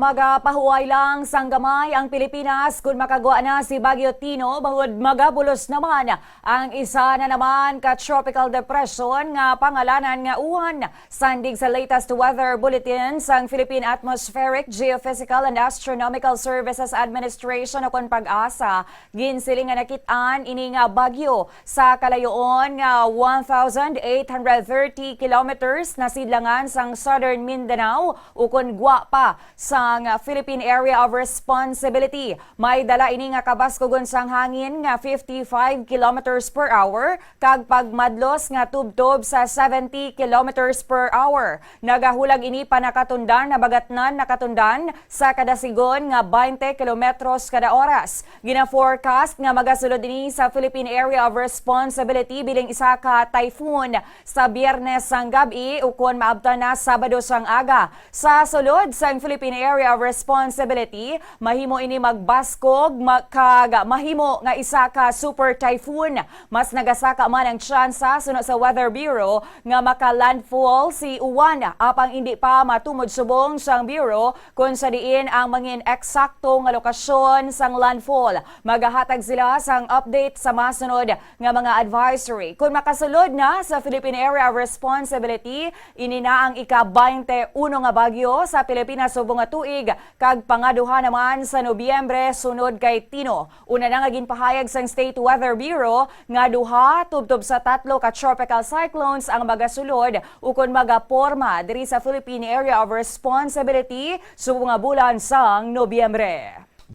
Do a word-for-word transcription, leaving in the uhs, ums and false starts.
Magapahuway lang sang gamay ang Pilipinas kon makagwa na si Bagyo Tino, bangod magabulos naman ang isa na naman ka tropical depression nga pangalanan nga Uwan. Sandig sa latest weather bulletin sang Philippine Atmospheric, Geophysical and Astronomical Services Administration ukon PAGASA, ginsiling nga nakit-an ini nga bagyo sa kalayoon nga one thousand eight hundred thirty kilometers na sidlangan sang Southern Mindanao ukon gwa pa sang Philippine Area of Responsibility. May dala ini nga kabaskugon sang hangin nga fifty-five kilometers per hour kag pagmadlos nga tubtob sa seventy kilometers per hour. Nagahulag ini pa nakatundan, nabagatnan nakatundan sa kada sigon nga twenty kilometros kada oras. Gina-forecast nga magasulod ini sa Philippine Area of Responsibility bilang isa ka typhoon sa Biyernes sang gab-i ukon maabtan na Sabado sang aga. Sa sulod sang Philippine Area of Responsibility, mahimo ini magbaskog ma-, kag mahimo nga isa ka super typhoon. Mas nagasaka man ang tsansa suno sa Weather Bureau nga maka-landfall si Uwan, apang indi pa matumod subong sang Bureau kon sa diin ang mangin eksakto nga lokasyon sang landfall. Magahatag sila sang update sa masunod nga mga advisory. Kon makasulod na sa Philippine Area of Responsibility, ini na ang ika-twenty-uno nga bagyo sa Pilipinas subong nga tuig, kag pangaduha naman sa Nobyembre sunod kay Tino. Una na nga ginpahayag sang State Weather Bureau nga duha tubtob sa tatlo ka tropical cyclones ang magasulod ukon magaporma diri sa Philippine Area of Responsibility subong nga bulan sang Nobyembre.